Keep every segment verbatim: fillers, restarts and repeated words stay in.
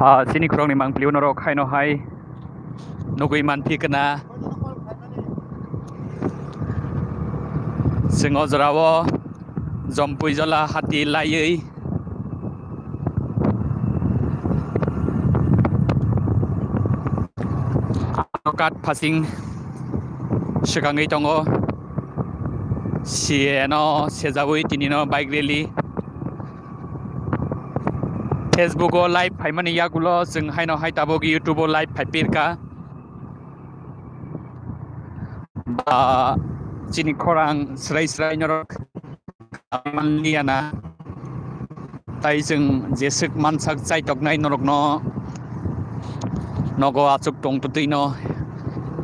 Ah, chini khoroknwi mangpili unorok haino hai nugwi manphi khna. Chwng o jorao Jompui jola hati laiwi kat phasing swkangwi tongo. C A no sejawi tinino bike rally. Facebook o live phaimani yagulo chwng haino hai tabuk YouTube o live phaipirkha. Ba chini khorang srai srai norok manliya na. Tai chwng jeswk mansak chaitoknai norokno nogo achuk tongtwtwino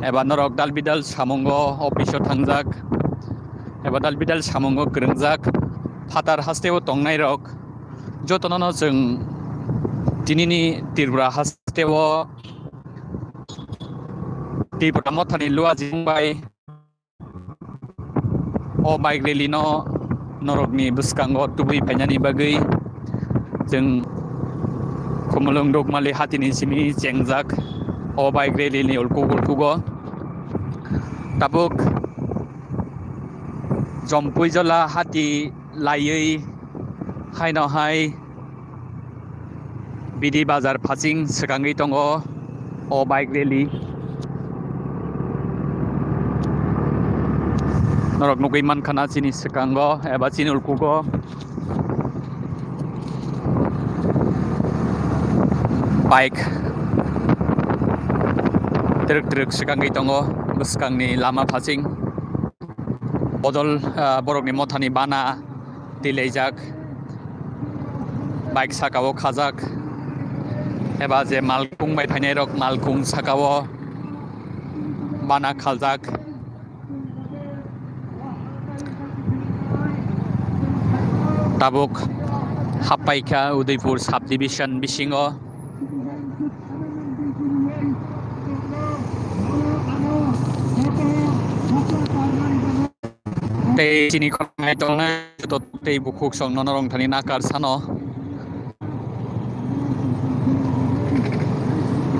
eba norok dal bidal samungo office o thangjak eba dal bidal samungo kwrwngjak phatar hasteo tongnairok jotono no chwng tinini Tripura hasteo Tipra mothani luajing bai o bike rally no norokni bwskango tubui phainani bagwi chwng Khumulwng Dukmali hatini simi chengjak o bike rally ni ulkuk ulkugo tabuk Jompui jola hati laiwi haino hai Bidi bazar phasing swkangwi tongo o bike rally. Norok nugwi mankha na chini swkango eba chini ulkugo bike twrwk twrwk swkangwi tongo bwskangni lama phasing. Bodol, ah, borokni mothani bana tilaijak, bike sakao khajak, eba je malkhung bai phainairok malkhung sakao bana khaljak. Tabuk happaikha Udaipur subdivision bisingo. Tei chini khorang hai tongnai joto tei bukhuk song nono rong thani nakar sano.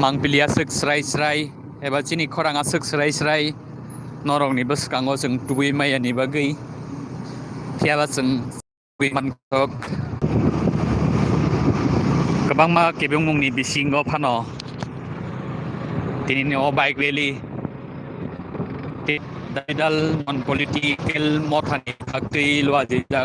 Mangpili aswk srai srai eba chini khorang aswk srai srai norokni bwskango chwng tubui maya ni bagwi. Phiya ba chwng tubui mankok. Kwbangma kebengmungni bisingo phano tinini o bike rally tei dal non political mothani khaktwi luajijak.